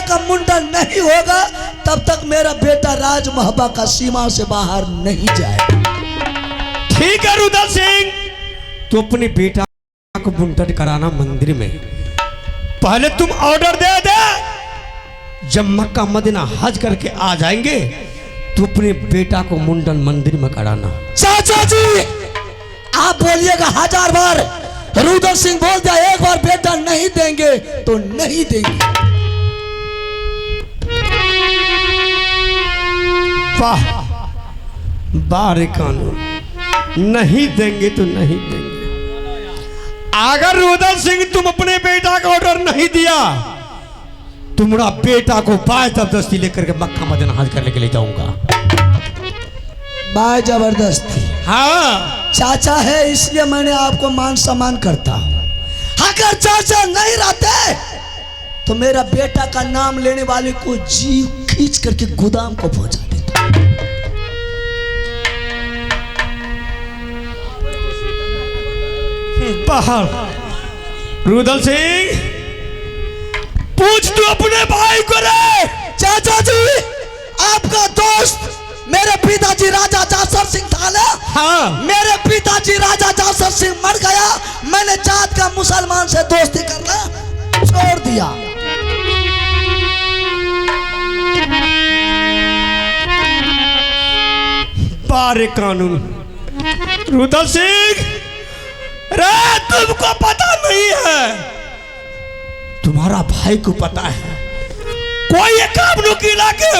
का मुंडन नहीं होगा तब तक मेरा बेटा राजमहबा का सीमा से बाहर नहीं जाए। ठीक है रुदल सिंह, तू अपने बेटा को मुंडन कराना मंदिर में। पहले तुम ऑर्डर दे दे, जब मक्का मदीना हज करके आ जाएंगे तो अपने बेटा को मुंडन मंदिर में कराना। चाचा जी आप बोलिएगा 1000 बार, रुदल सिंह बोल दिया एक बार बेटा नहीं देंगे तो नहीं देंगे। वाह बारे कानून, नहीं देंगे तो नहीं देंगे। अगर रुदल सिंह तुम अपने बेटा का ऑर्डर नहीं दिया, तुम्हारा बेटा को बाय जबरदस्ती लेकर के मक्का मदीना हज करने के लिए जाऊंगा। बाय जबरदस्ती? हाँ चाचा है इसलिए मैंने आपको मान सम्मान करता हूं। अगर चाचा नहीं रहते तो मेरा बेटा का नाम लेने वाले को जीव खींच करके गोदाम को पहुंचा देता। बाहर रुदल सिंह पूछ तू अपने भाई को रे। चाचा जी आपका दोस्त मेरे पिताजी राजा जासर सिंह था ना? हाँ। मेरे पिताजी राजा जासर सिंह मर गया, मैंने जात का मुसलमान से दोस्ती करना छोड़ दिया। बारे कानून रुदल सिंह रे, तुमको पता नहीं है, तुम्हारा भाई को पता है। कोई एक कामनू किला के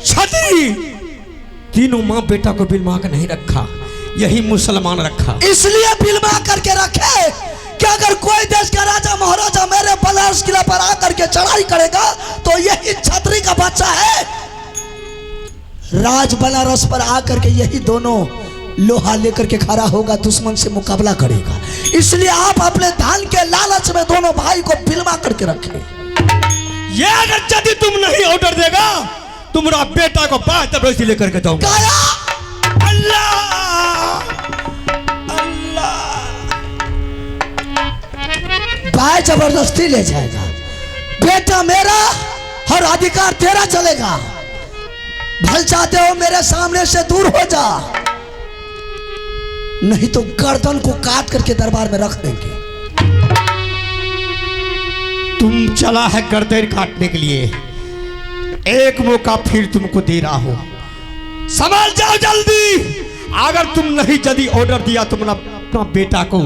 छतरी तीनों माँ बेटा को बिलमा के नहीं रखा, यही मुसलमान रखा। इसलिए बिलमा करके रखे कि अगर कोई देश का राजा महाराजा मेरे बनारस किला पर आकर के चढ़ाई करेगा तो यही छतरी का बच्चा है राज बनारस पर आकर के यही दोनों लोहा लेकर के खड़ा होगा, दुश्मन से मुकाबला करेगा। इसलिए आप अपने धन के लालच में दोनों भाई को बिलमा करके रखे। ये अगर यदि तुम नहीं ऑर्डर देगा, तुम्हारा बेटा को बाहर जबरदस्ती लेकर के जाऊंगा। अल्लाह अल्लाह, भाई जबरदस्ती ले जाएगा बेटा मेरा और अधिकार तेरा चलेगा। भल चाहते हो मेरे सामने से दूर हो जा, नहीं तो गर्दन को काट करके दरबार में रख देंगे। तुम चला है गर्दन काटने के लिए, एक मौका फिर तुमको दे रहा हूं, संभल जाओ जल्दी। अगर तुम नहीं जल्दी ऑर्डर दिया तुम अपना बेटा को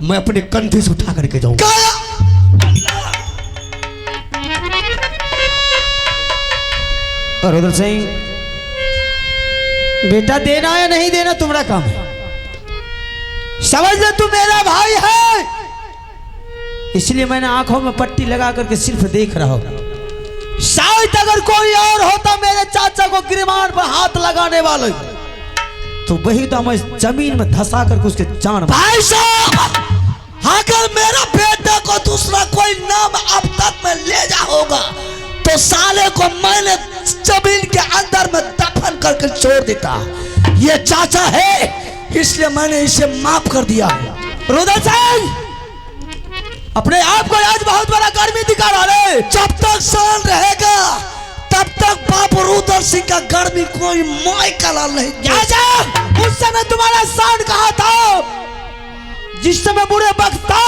मैं अपने कंधे से उठा करके जाऊंगा। रुद्र सिंह बेटा देना या नहीं देना तुम्हारा काम है, समझ ले तू मेरा भाई है, इसलिए मैंने आंखों में पट्टी लगा करके सिर्फ देख रहा हूं। शायद अगर कोई और होता मेरे चाचा को गिरवान पर हाथ लगाने वाले, तो वही तो मैं जमीन में धंसा करके उसके जान। भाई साहब अगर मेरा बेटा को दूसरा कोई नाम अब तक मैं ले जा होगा तो साले को मैंने जमीन के अंदर में दफन करके छोड़ देता। ये चाचा है इसलिए मैंने इसे माफ कर दिया। रुद्र सिंह अपने आप को आज बहुत बड़ा गर्मी दिखा रहा है। जब तक शान रहेगा तब तक बाबू रुद्र सिंह का गर्मी कोई my का लाल नहीं। चाचा उस समय तुम्हारा शान कहा था, जिस समय बुरे वक्त था,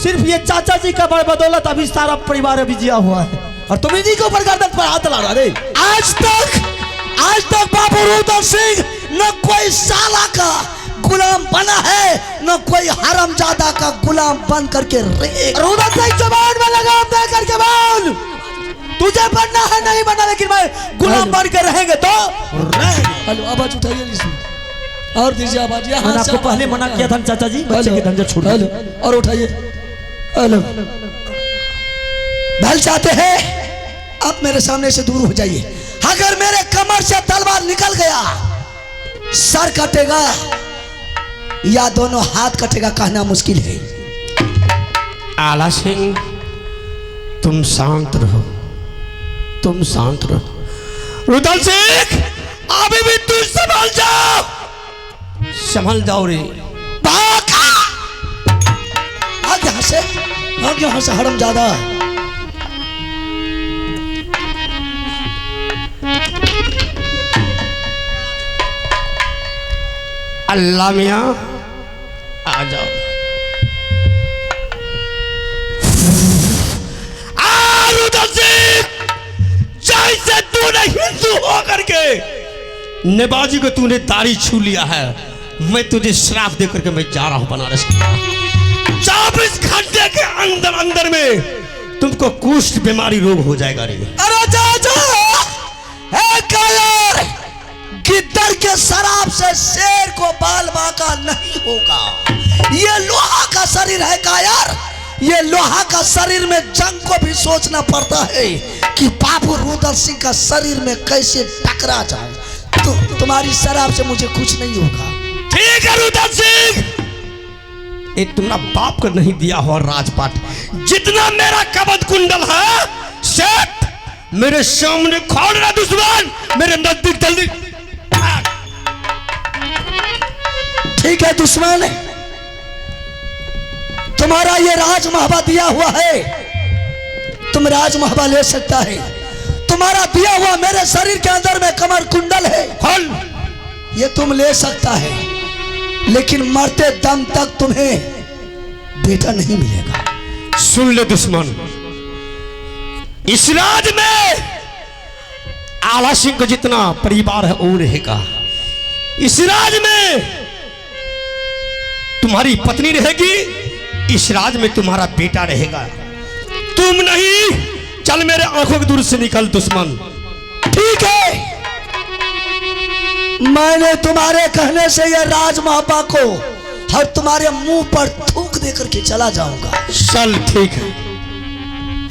सिर्फ ये चाचा जी का बड़ बदौलत अभी सारा परिवार अभी जिया हुआ है, और तुम इन्हीं के ऊपर गर्दन पर हाथ ला रहा रे। आज तक बाबू रुद्र सिंह न कोई साला का गुलाम बना है, न कोई हरामजादा का गुलाम बन करके रे। रुद्र सिंह जुबान में लगाम दे करके बोल, तुझे बनना है नहीं बनना, लेकिन मैं गुलाम बन के रहेंगे तो रहेंगे। हेलो आवाज उठाइए इसमें और दीजिए आवाज। मैंने आपको पहले मना किया था चाचा जी, बच्चे के धंधे छोड़। हेलो और उठाइए। हेलो भल चाहते हैं आप मेरे सामने से दूर हो जाइए। अगर मेरे कमर से तलवार निकल गया सर कटेगा या दोनों हाथ कटेगा, कहना मुश्किल है। आला सिंह तुम शांत रहो, तुम शांत रहो। रुदल सिंह अभी भी तू संभल जाओ, संभल जाओ रे। भाग भाग यहाँ से, भाग यहाँ से हरमजादा। अल्लाह मियाँ आ जाओ। जैसे तूने हिंदू होकर के नेबाजी को तूने दाढ़ी छू लिया है, मैं तुझे श्राप दे करके मैं जा रहा हूं बनारस। 24 घंटे के अंदर अंदर में तुमको कुष्ठ बीमारी रोग हो जाएगा रे। अरे जा जा, हे कायर, गिद्दड़ के शराब से शेर को बाल बांका नहीं होगा। ये लोहा का शरीर है कायर, ये लोहा का शरीर में जंग को भी सोचना पड़ता है कि बाबू रुदल सिंह का शरीर में कैसे टकरा जाए। तो तुम्हारी शराब से मुझे कुछ नहीं होगा। ठीक है रुदल सिंह, ये तुम्हारा बाप को नहीं दिया हुआ राजपाट, जितना मेरा कबद कुंडल है सेठ, मेरे सामने खोल रहा दुश्मन, मेरे नजदीक जल्दी। ठीक है दुश्मन, तुम्हारा ये राजमहबा दिया हुआ है, तुम राजमहबा ले सकता है। तुम्हारा दिया हुआ मेरे शरीर के अंदर में कमर कुंडल है, खोल, ये तुम ले सकता है, लेकिन मरते दम तक तुम्हें बेटा नहीं मिलेगा। सुन ले दुश्मन, इस राज में आला सिंह को जितना परिवार है वो रहेगा। इस राज में तुम्हारी पत्नी रहेगी, इस राज में तुम्हारा बेटा रहेगा। तुम नहीं, चल मेरे आंखों के दूर से निकल दुश्मन। ठीक है, मैंने तुम्हारे कहने से यह राजमहबा को हर तुम्हारे मुंह पर थूक देकर के चला जाऊंगा। चल ठीक है,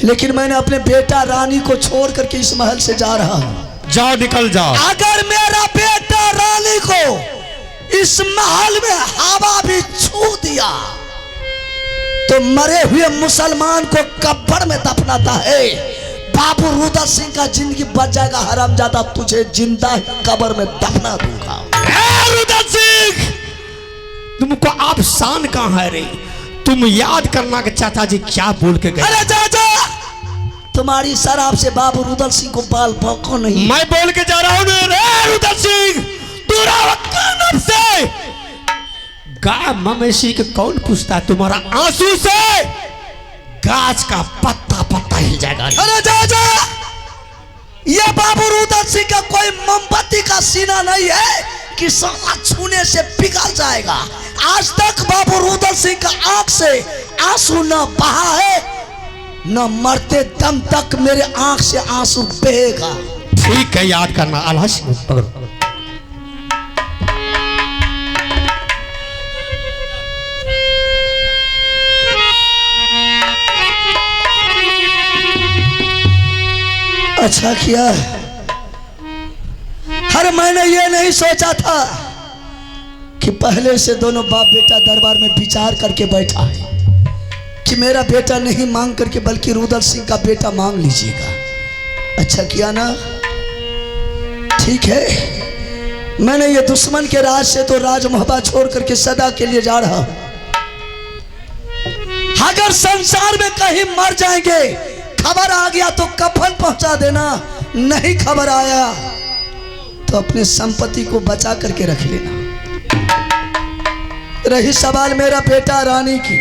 लेकिन मैंने अपने बेटा रानी को छोड़ करके इस महल से जा रहा हूं। जाओ, निकल जाओ। अगर मेरा बेटा रानी को इस महल में हवा भी छू दिया तो मरे हुए मुसलमान को कब्र में दफनाता है। बाबू रुदल सिंह का जिंदगी बच जाएगा, हरामजादा तुझे जिंदा कब्र में दफना दूंगा। रुदल सिंह, तुमको आप शान कहां है रे? तुम याद करना कि चाचा जी क्या बोल के गए। अरे चाचा, तुम्हारी शराब से बाबू रुदल सिंह को बाल बांका नहीं। मैं बोल के जा रहा हूं रे रुदल सिंह, तू से गाय मवेशी के कौन पूछता है? तुम्हारा आंसू से गाछ का पत्ता पत्ता हिल जाएगा। अरे जा जा, ये बाबू रुदल सिंह का कोई मोमबत्ती का सीना नहीं है कि साला छूने से पिघल जाएगा। आज तक बाबू रुदल सिंह का आंख से आंसू न बहा है, न मरते दम तक मेरे आंख से आंसू बहेगा। ठीक है, याद करना। अल्लाह पकड़ो। अच्छा किया, हर मैंने ये नहीं सोचा था कि पहले से दोनों बाप बेटा दरबार में विचार करके बैठा है कि मेरा बेटा नहीं मांग करके बल्कि रुदल सिंह का बेटा मांग लीजिएगा। अच्छा किया ना, ठीक है। मैंने ये दुश्मन के राज से तो राजमहबा छोड़ करके सदा के लिए जा रहा हूं। अगर संसार में कहीं मर जाएंगे, खबर आ गया तो कफन पहुंचा देना, नहीं खबर आया तो अपने संपत्ति को बचा करके रख लेना। रही सवाल मेरा बेटा रानी की,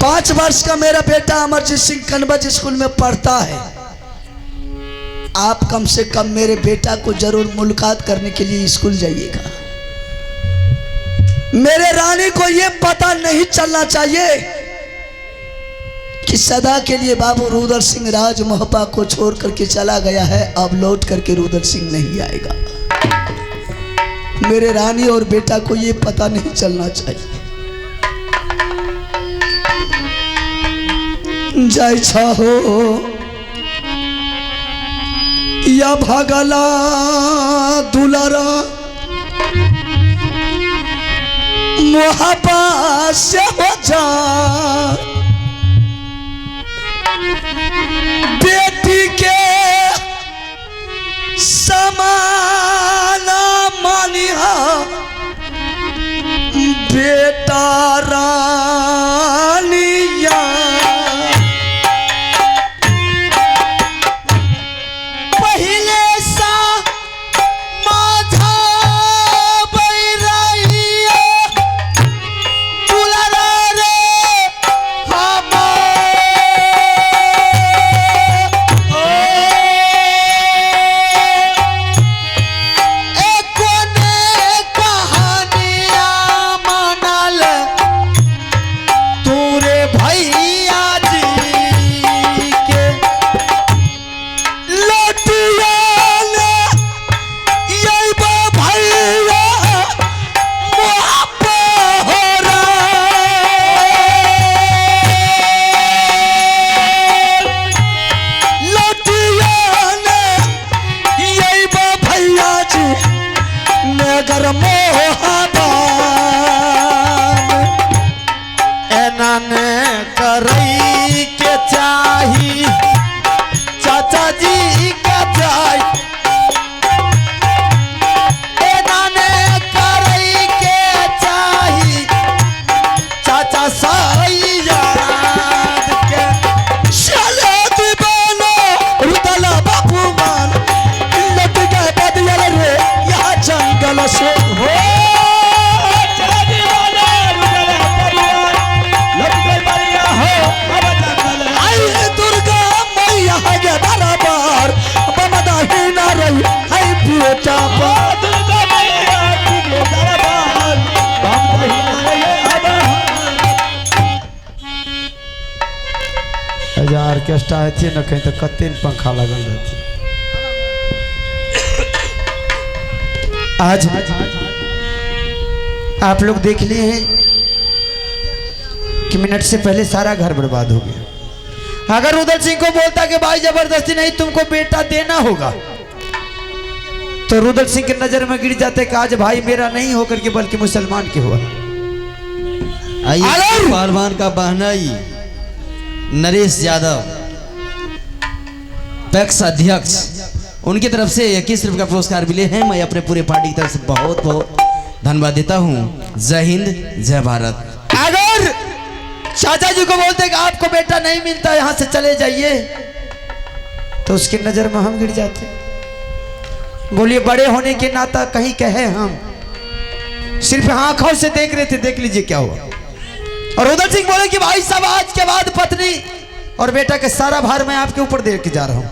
5 वर्ष का मेरा बेटा अमरजीत सिंह कनवज स्कूल में पढ़ता है। आप कम से कम मेरे बेटा को जरूर मुलाकात करने के लिए स्कूल जाइएगा। मेरे रानी को यह पता नहीं चलना चाहिए कि सदा के लिए बाबू रुदल सिंह राजमहबा को छोड़ करके चला गया है, अब लौट करके रुदल सिंह नहीं आएगा। मेरे रानी और बेटा को यह पता नहीं चलना चाहिए। जाय हो या भागला दुलारा मोहब्बत से हो जा, बेटी के समान मानिहा बेटा रानिया। पहिले सा माझा बैराई ऊंचा पर। दुर्गा मैया के दरबार हम हिलाए अब एजा ऑर्केस्ट्रा हेतियै ने कहीं तऽ कते ने पंखा लगल रहतै। आज आप लोग देख लिए हैं कि मिनट से पहले सारा घर बर्बाद हो गया। अगर उदल सिंह को बोलता कि भाई जबरदस्ती नहीं, तुमको बेटा देना होगा, तो रुदल सिंह के नजर में गिर जाते कि आज भाई मेरा नहीं होकर के बल्कि मुसलमान के हुआ। आइए अरे! पहलवान का बहनई नरेश यादव पैक्स अध्यक्ष, उनकी तरफ से 21 रुपये का पुरस्कार मिले हैं। मैं अपने पूरे पार्टी की तरफ से बहुत बहुत धन्यवाद देता हूँ। जय हिंद, जय भारत। अगर चाचा जी को बोलते कि आपको बेटा नहीं मिलता, यहां से चले जाइए, तो उसकी नजर में हम गिर जाते। बोलिए बड़े होने के नाता कहीं कहे, हम सिर्फ आंखों से देख रहे थे, देख लीजिए क्या हुआ। और उदल सिंह बोले कि भाई साहब आज के बाद पत्नी और बेटा के सारा भार मैं आपके ऊपर दे के जा रहा हूं,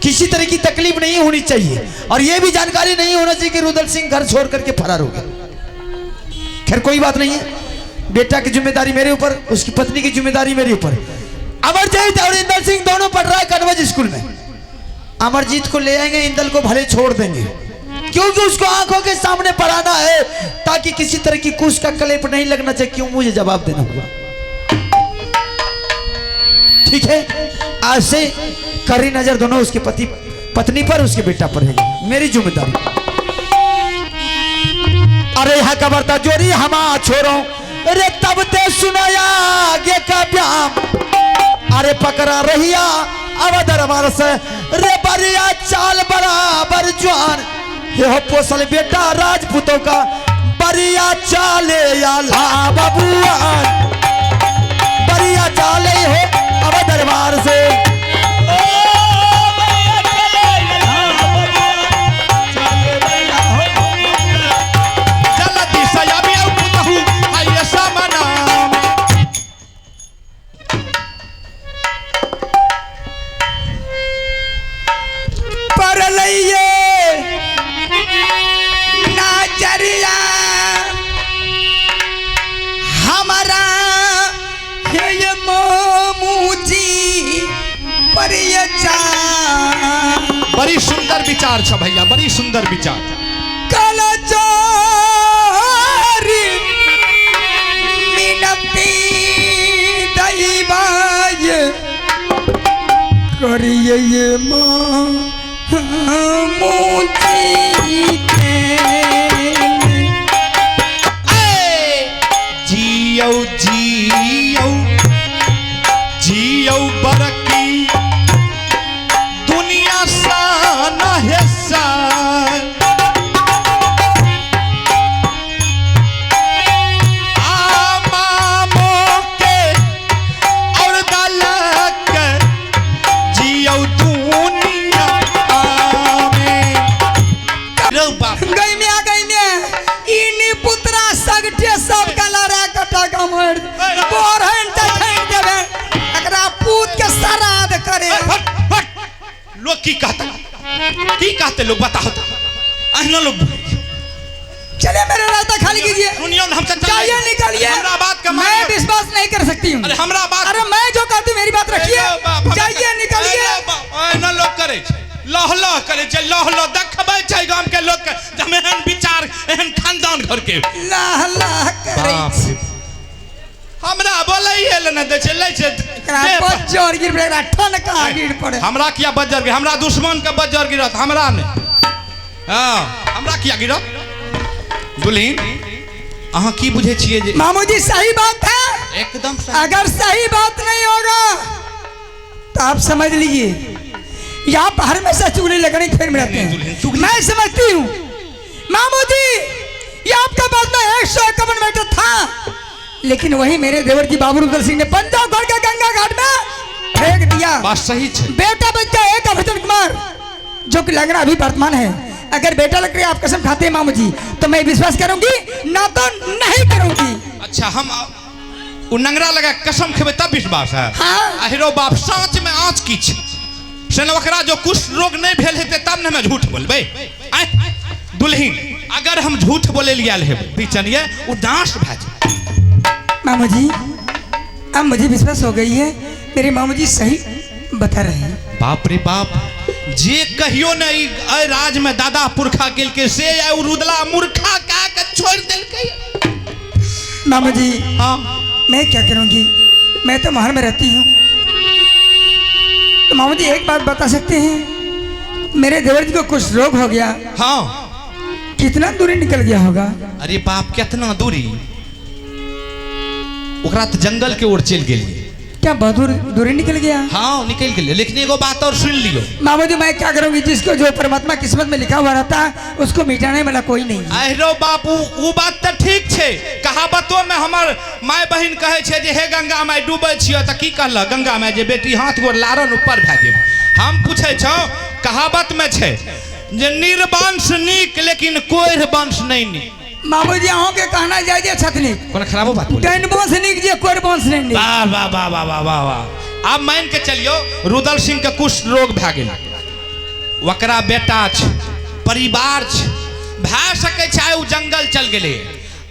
किसी तरह की तकलीफ नहीं होनी चाहिए और यह भी जानकारी नहीं होना चाहिए कि रुदल सिंह घर छोड़ करके फरार हो गया। खैर कोई बात नहीं है, बेटा की जिम्मेदारी मेरे ऊपर, उसकी पत्नी की जिम्मेदारी मेरे ऊपर। अमरजीत और इंदल सिंह दोनों पढ़ रहा है कन्वज स्कूल में। अमरजीत को ले आएंगे, इंदल को भले छोड़ देंगे, क्योंकि उसको आंखों के सामने पढ़ाना है ताकि किसी तरह की कुश का कलेप नहीं लगना चाहिए। क्यों मुझे जवाब देना होगा? ठीक है, आज से करी नजर दोनों उसके पति पत्नी पर, उसके बेटा पर है, मेरी जिम्मेदारी। अरे यहाँ का बर्ता जोरी हमा छोड़ो अरे तब ते सुनाया आगे का ब्याम, अरे पकड़ा रहिया अब दरबार से रे बरिया चाल बराबर जवान, ये हो पोसल बेटा राजपूतों का बरिया चाले या ला बबुआन, बरिया चाले हो अब दरबार से। जल्दी सयाबी आउ पुतहु आइए सामनाम। पर लइये नजरिया हमारा हे ये मामूजी पर ये जा। बड़ी सुंदर विचार छ भैया, बड़ी सुंदर विचार। कल चोरी मिनती दैवाय करिए ये मामूजी के। जियौ जियौ जियौ बरकी दुनिया सा न हिस्सा, आ मामो के और दलक के जियौ दुनिया में। रौ बाप। गई में आ गई में इनी पुत्रा सगठे सब का लड़ा कटा का मर बोरहन त ठैन देबे एकरा पूत के श्राद्ध करे। हट हट, लोग की कहता, की कहते लोग बताओ तो। अहिना लोग चलिए मेरे रास्ता खाली कीजिए, सुनियो ना, हम चल जाइए निकलिए। हमरा बात का मैं मानियो। विश्वास नहीं कर सकती हूँ। अरे हमरा बात, अरे मैं जो कहती हूँ मेरी बात रखिए, अरे बाप, जाइए निकलिए। अरे बाप, अहिना लोग करे छै, लह लह करे छै, लह लह देखबै छै गाम के लोग के, जे हम एहन विचार एहन खानदान घर के लाह लाह करे बाप रे। हमरा बोलैये ले नहि दै छै, लै छै एकरा देह पर। बज्जर गिर पड़े, एकरा ठनका गिर पड़े। हमरा किया बज्जर गिर, हमरा दुश्मन के बज्जर गिरत, हमरा नहि। हाँ हमरा किया गिरत? दुल्हीन अहाँ की बुझै छियै जे मामूजी सही बात है, एकदम सही। अगर सही बात नहीं होगा तो आप समझ लीजिए यहाँ पर हमेशा चुगली लगने के फेर में रहते दुल्हन, हैं। चुगली। मैं समझती हूँ मामूजी ये आपका बात में 151 मीटर था, लेकिन वही मेरे देवर जी बाबू रुद्र सिंह ने पंजाब घर के गंगा घाट में फेंक दिया। बात सही छै। बेटा बच्चा एक अभजन कुमार जो कि लंगड़ा अभी वर्तमान है, अगर बेटा लग रही आप कसम खाते हैं मामू जी तो मैं विश्वास करूंगी ना तो नहीं करूंगी। अच्छा हम उ नंगरा लगा कसम खेबै तब विश्वास है। हाँ। अहिरो बाप साँच में आँच की छै, से ने ओकरा जो कुष्ठ रोग नहि भेल हेतै तब ने हमे झूठ बोलबै। आँय दुल्हिन, अगर हम झूठ बोले लिए आयल हेबै बिचनिये ओ डांस भए जाए। मामू जी अब मुझे विश्वास हो गई है, मेरे मामू जी सही बता रहे हैं। बाप रे बाप, जे कहियो ने एहि राज में दादा पुरखा केलकै से आइ ओ रुदला मूर्खा कए के छोड़ि देलकै। मामू जी हाँ मैं क्या करूँगी, मैं तो महल में रहती हूँ। तो मामू जी एक बात बता सकते हैं, मेरे देवर जी को कुछ रोग हो गया। हाँ कितना दूरी निकल गया होगा? अरे बाप कितना दूरी, ओकरा तो जंगल के ओर चलि गेलियै। क्या बहुत दूर दूरी निकल गया? हाँ निकल गेलै, लेकिन एगो बात और सुन लियो मामू जी। मैं क्या करूँगी, जिसको जो परमात्मा किस्मत में लिखा हुआ रहता है उसको मिटाने वाला कोई नहीं। अरे बापू वो बात तो ठीक छै, कहावतो में हमर my बहिन कहै छै जे हे गंगा माय डूबै छियो तऽ की कहलक गंगा माय जे बेटी हाथ गोर लारन ऊपर भए जेब। हम पूछै छौ कहावत में छै जे निर्वंश नीक लेकिन कोढ़ वंश नहीं नीक। मामू जी अहों के कहना जाय जे छथनी कोनो खराबो बात बोले डैन वंश नीक जे कोढ़ वंश नहीं नीक। वाह वाह वाह वाह वाह वाह वाह। आब मान के चलियो रुदल सिंह के कुष्ठ रोग भए गेल, ओकरा बेटा छै, परिवार छै, भए सकै छै ओ जंगल चल गेलै।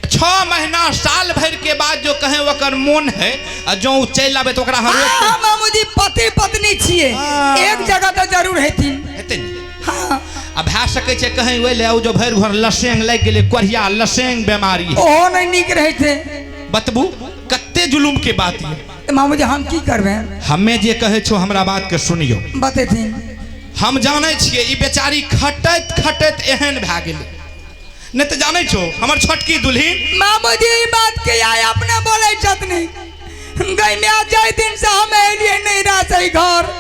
6 महीना साल भर के बाद जो कहे ओकर मोन है आ जो ओ चलि आबे तो ओकरा हम रोक हाँ मामू जी पति पत्नी छिए, एक जगह तो जरूर हेथिन। हेतै ने। हाँ आ भए सकै छै कहीं ओहि ले ओ जो भरि घर लसेंग लागि गेलै, कोढ़िया लसेंग बेमारी है, ओहो नहीं नीक रहै छै। बतबू कते जुलुम के बात ये। मामू जी हम की करबै? हमे जे कहै छौ हमरा बात के सुनियो। बतेथिन। हम जानै छियै ई बेचारी खटैत खटैत एहन भए गेलै, नहीं तो जानै छौ हमर छोटकी दुल्हिन। मामू जी ई बात के आय अपने बोलै छथनी, गई में आज जाय दिन से हम एलिए नहीं रह सही घर।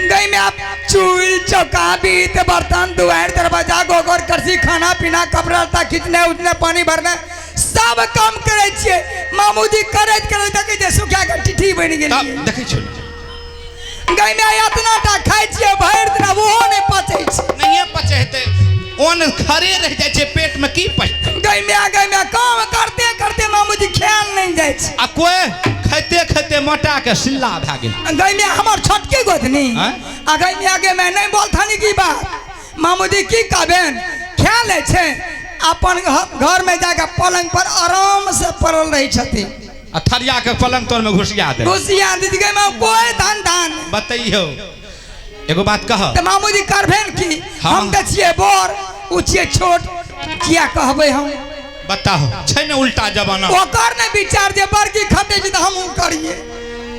गई में आप चूल चौका बीत बर्तन दुआर दरवाजा गोबर करसी खाना पीना कपड़ा लत्ता खींचने उचने पानी भरने सब काम करै छियै। मामू जी करैत करैत देखै छै सुखा के टिठी बनि गेलियै। देखै छौ गई में एतना टा खाइ छियै भरि दिन ओहो नहि पचै छै। नहिये पचै हेतै, ओन खरे रहि जाइ छै पेट में की पचतै। गई में काम करते करते मामू जी ख्याल नहीं जाइ छै। आ कोइ खाइते खाइते मोटा के सिल्ला भए गेल। गई में हमर छोटकी गोतनी आ गई में आगे में नहीं बोलथनी की बात। मामू जी की कहबेन, ख्याल छै अपन घर में जाके पलंग पर आराम से पड़ल रही छथिन आ थरिया के पलंग तर में घुसिया दे घुसिया दे गई में कोई धान धान। बतैयो एगो बात कह त मामू जी करबेन की? हम त छियै बड़ उ छियै छोट, किया कहबै हम? बताहो छै ने उल्टा जमाना। ओकर ने विचार जे बड़की खटै छै त हमहूँ करियै।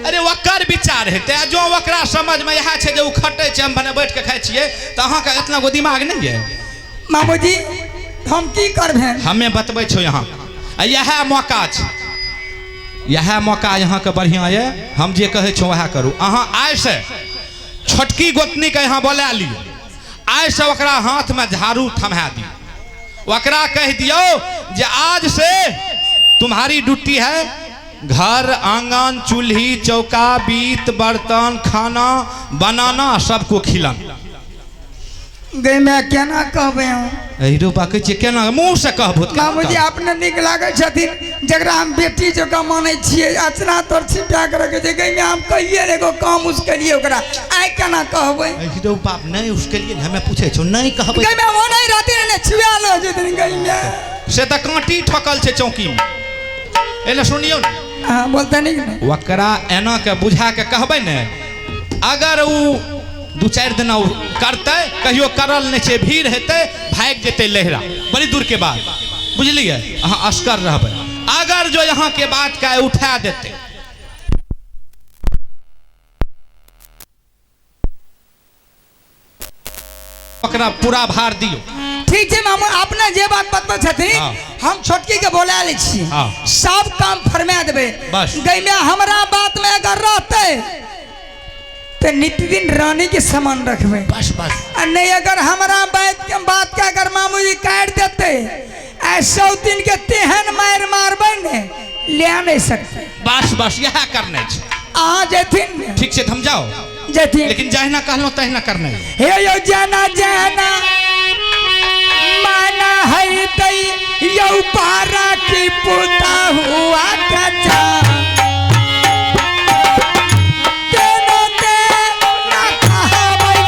अरे ओकर विचार हेतै आ जो ओकरा समझ में इएह छै जे ओ खटै छै हम भने बैठ के खाइ छियै, तऽ अहाँके एतना गो दिमाग नहीं है? मामू जी हम की करबेन? हमे बतबै छौ यहाँ आ इएह मौका छै, इएह मौका यहाँके बढ़िआँ यऽ, हम जे कहै छौ वएह करू। अहाँ आइसँ छोटकी गोतनीके यहाँ बोला लियौ, आइसँ ओकरा हाथमे झाड़ू थमा दियौ, ओकरा कहि दियौ जे आज से तुम्हारी ड्यूटी है घर आंगन चूल्ही चौका बीत बर्तन खाना बनाना सबको खिलाना। गई में केना कहबै हम? एहिरो बाकै छियै केना मुँह से कहबो? मामू जी अपने नीक लागै छथिन जकरा हम बेटी जकाँ मानै छियै, अचना तोर छिपा के रखै छै। गई में हम कहिए एगो काम उसकेलिए ओकरा आइ केना कहबै? एहिरो बाप नहीं उसकेलिए ने, हमे पूछै छौ नहीं कहबै। गई में वो नहीं रहती ने छुआ लो जेथिन गई में से तऽ काँटी ठकल छै चौकी में। एने सुनियौ ने। हाँ बोलते नहीं ने। ओकरा एना के बुझा के कहबै ने, अगर उ 2-4 दिन करतै, कहियो करल नहीं छै, भीड़ हेतै भागि जेतै लहरा बड़ी दूर के बाद, बुझलियै? अहाँ असकर रहबै। अगर जो यहाँ के बात के उठा देतै ओकरा पूरा भार दियौ। ठीक छै मामू, अपने जे बात बतबै छथिन हम छोटकी के बोला लै छी, सब काम फरमा देबै। गई में हमरा बात में अगर रहतै तो नित्य दिन रानी के समान रखबै। बस बस। आ नहीं अगर हमरा बात के अगर मामू जी काटि देतै ऐसौ दिन के तेहन मारि मारबै ने ले नहीं सकते। बस बस इएह करने छै। अहाँ जेथिन ठीक छै, हम जाओ जेथिन, लेकिन जहिना कहलहुँ तहिना करने। हे यौ जाना जाना माना है तई यौ पारा की पुता हुआ कचा तेनो ते ना कहबै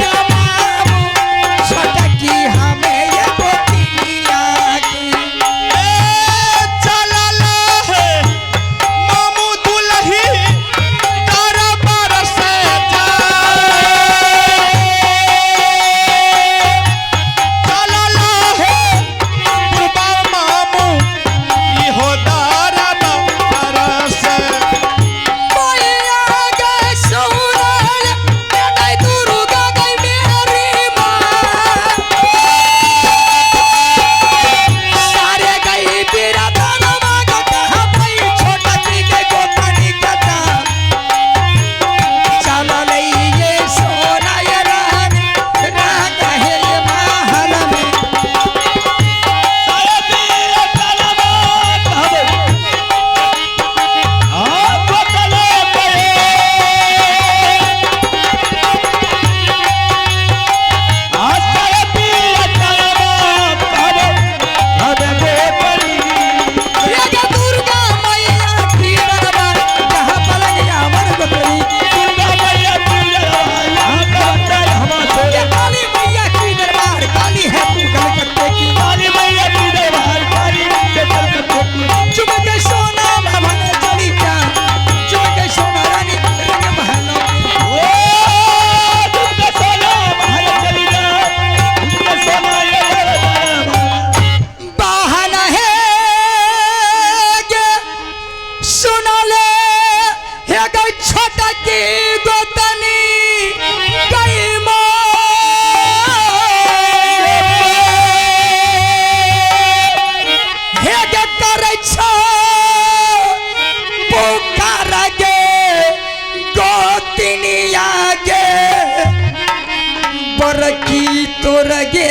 मोर गे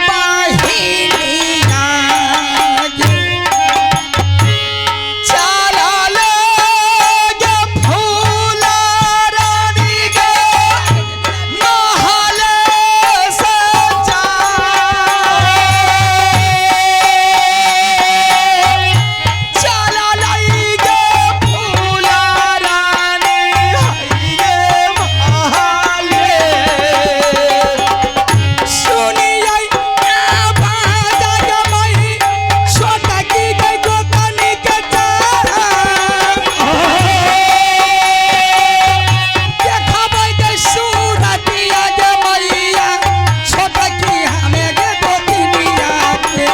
बाहिनिया गे। चला ले गे फूला रानी गे महल सजा चला लाई गे फूला रानी हाय गे महल। सुनियै बाजा गे माई छोटा की गई गोतनी के देखबै गे सूरतिया गे मैया छोटा की हमें गे गोतनिया के।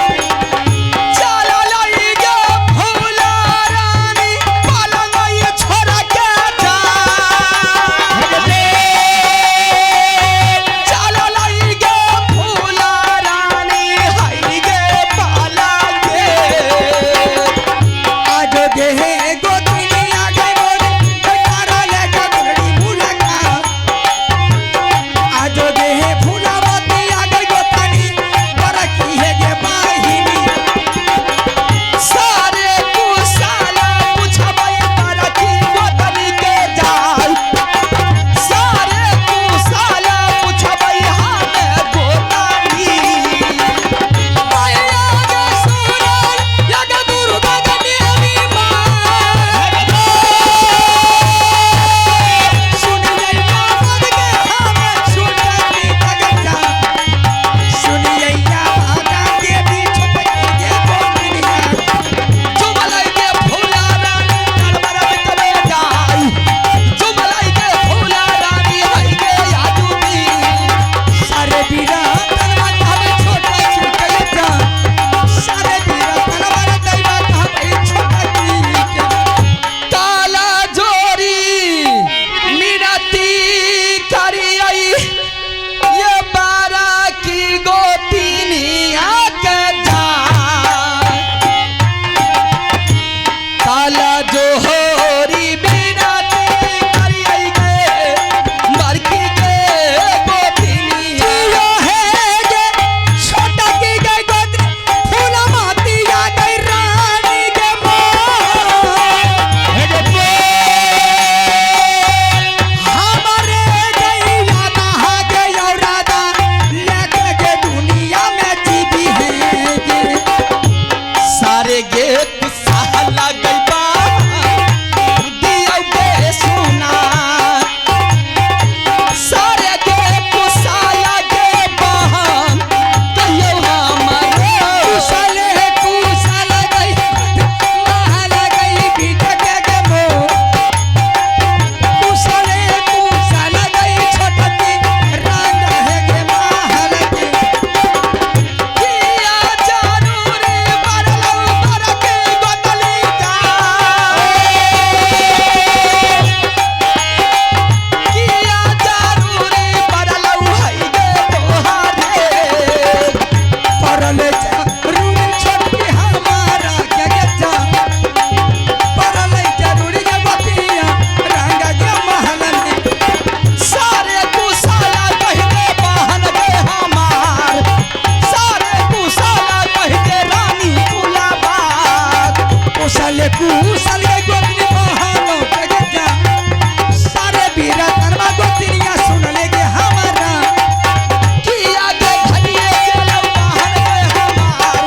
चला लाई गे फूला रानी पलंग ये छोड़ा के जा चला लाई गे फूला रानी हाय गे पलंग। आज गे गोतनिया गे मोर तारा लेके गोरी फूला का। आज गे फूलावती आ गई गोतनी बरकी है गे बाहिनी। सारे कुशाला पुछबै बरकी गोतनी के जाल सारे कुशाला पुछबै हमे गोतनी। माया गे सुरल या गे दुर्गा गे देवी माँ। सुनियै बाबा गे हमें सुनती जगता। सुनियै बाबा देवी छोटकी गे गोतनिया। जुमलाई के फूला रानी दरबार में जाई जुमलाई के फूला रानी हाय गे यादुदी। सारे बीरा तनवा हमें छोटा की जा। सारे बीरा तनवा दैवा हमें छोटा की के। ताला जोरी मीराती करी आई ये बारा की गोतिनिया के जा ताला जोहरी मीराती करी आई गे बरकी के गोतिनिया। जियो है गे छोटा की गई गोतनी फूलमती आ गई रानी गे माँ। हमारे गई राधा गे और राधा लेके गे दुनिया में जीवी है गे। सारे गे गुस्सा लग बा दिया गे सुना सारे गे गुस्सा लगे बहन कहियो हमारे। कुशल है कुशल गई महल गई भीतर के मोह। कुशल है कुशल गई छोटकी रंग है गे महल के। किया जरूरी बरलौ बरके गोतली जा किया जरूरी बरलौ है गे तोहारे। परल जरूरी छोटकी हमारा के गे जा। परल जरूरी गे बतिया रंग गे महल में। सारे कुशाला कह दे बहन गे हमार सारे कुशाला कह दे रानी कुलाबाग। कुशल कुशल गे गोतनी बहनों के गे जा। सारे बीरा तनवा गोतनिया सुन ले गे हमारा। किया गे घड़िए गेलौ बहन गे हमार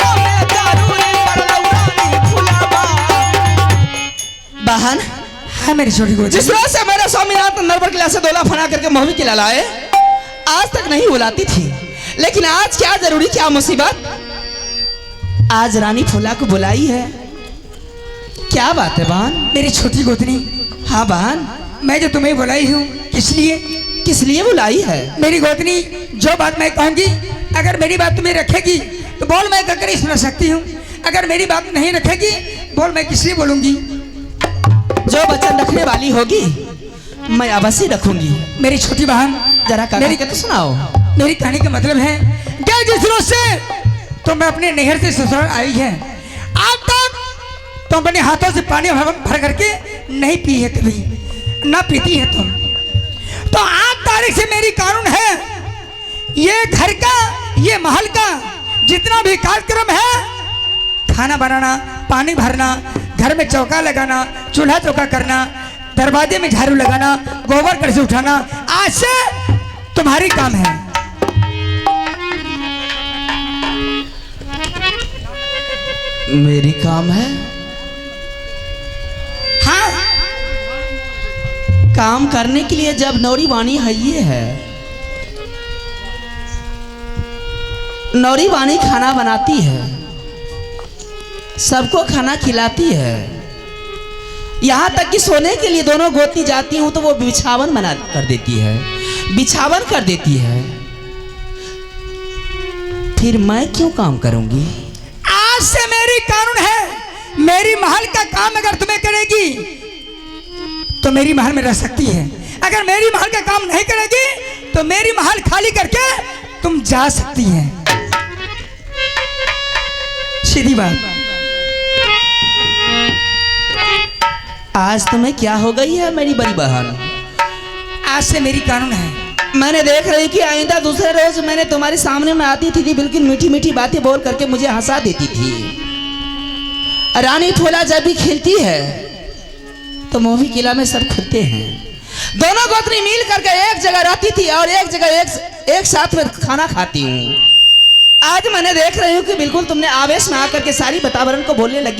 कमे जरूरी पड़लौ रानी कुलाबाग। बहन हाँ मेरी छोटी गोतनी। जिस रोज से मेरे स्वामीनाथ नरवर किला से दोला फना करके महुई किला लाए आज तक नहीं बुलाती थी, लेकिन आज क्या जरूरी क्या मुसीबत आज रानी फूला को बुलाई है। क्या बात है बहन? मेरी छोटी गोतनी। हाँ बहन। मैं जो तुम्हें बुलाई हूँ किस लिए? किस लिए बुलाई है? मेरी गोतनी जो बात मैं कहूँगी अगर मेरी बात तुम्हें रखेगी तो बोल मैं कहकर ही सुना सकती हूँ। अगर मेरी बात नहीं रखेगी बोल मैं किस लिए बोलूँगी? जो वचन रखने वाली होगी मैं अवश्य रखूंगी। मेरी छोटी बहन जरा मेरी के तो सुनाओ। मेरी कहानी का मतलब है क्या जिस रोज से तो मैं अपने नहर से ससुराल आई है आज तक तुम अपने हाथों से पानी भर करके नहीं पी है कभी, ना पीती है तुम। तो आज तारीख से मेरी कानून है ये घर का, ये महल का जितना भी कार्यक्रम है, खाना बनाना, पानी भरना, घर में चौका लगाना, चूल्हा चौका करना, दरवाजे में झाड़ू लगाना, गोबर करसी उठाना, आज से तुम्हारी काम है। मेरी काम है? हाँ। काम करने के लिए जब नौरी वाणी है, ये है नौरी वाणी खाना बनाती है, सबको खाना खिलाती है, यहाँ तक कि सोने के लिए दोनों गोती जाती हूँ तो वो बिछावन बना कर देती है, बिछावन कर देती है, फिर मैं क्यों काम करूँगी? आज से मेरी कानून है, मेरी महल का काम अगर तुम्हें करेगी तो मेरी महल में रह सकती है, अगर मेरी महल का काम नहीं करेगी तो मेरी महल खाली करके तुम जा सकती है। सीधी बात। आज तुम्हें क्या हो गई है मेरी बड़ी बहन? आज से मेरी कानून है। मैंने देख रही कि आइंदा दूसरे रोज मैंने तुम्हारे सामने में आती थी, बिल्कुल मीठी मीठी बातें बोल करके मुझे हंसा देती थी। रानी फूला जब भी खेलती है तो मोही किला में सब खुलते हैं। दोनों गोत्री मिल करके एक जगह रहती थी और एक जगह एक साथ में खाना खाती हूँ। आज मैंने देख रही हूँ कि बिल्कुल तुमने आवेश में आकर के सारी वातावरण को बोलने लगी।